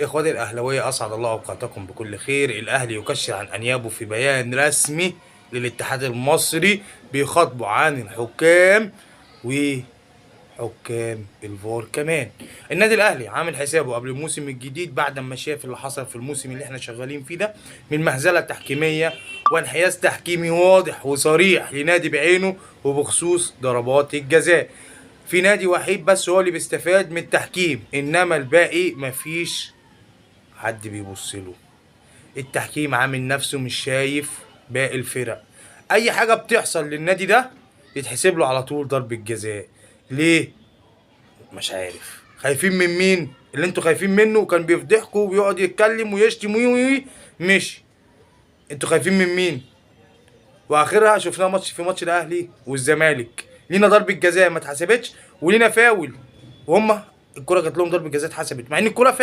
اخواتي الاهلاويه، اسعد الله اوقاتكم بكل خير. الاهلي يكشر عن انيابه في بيان رسمي للاتحاد المصري بيخاطبوا عن الحكام وحكام الفار كمان. النادي الاهلي عامل حسابه قبل الموسم الجديد بعد ما شاف اللي حصل في الموسم اللي احنا شغالين فيه ده من مهزله تحكيميه وانحياز تحكيمي واضح وصريح لنادي بعينه، وبخصوص ضربات الجزاء. في نادي وحيد بس هو اللي بيستفاد من التحكيم، انما الباقي مفيش حد بيبص له. التحكيم عامل نفسه مش شايف باقي الفرق. اي حاجة بتحصل للنادي ده يتحسب له على طول ضربه جزاء. ليه؟ مش عارف. خايفين من مين؟ اللي انتوا خايفين منه كان بيفضحكوا وبيقعد يتكلم ويشتم وي وي، مشي. انتوا خايفين من مين؟ واخرها شفناه ماتش في ماتش الاهلي والزمالك، لينا ضربه جزاء ما اتحسبتش ولينا فاول، وهم الكره جات لهم ضربه جزاء اتحسبت مع ان الكره فاول.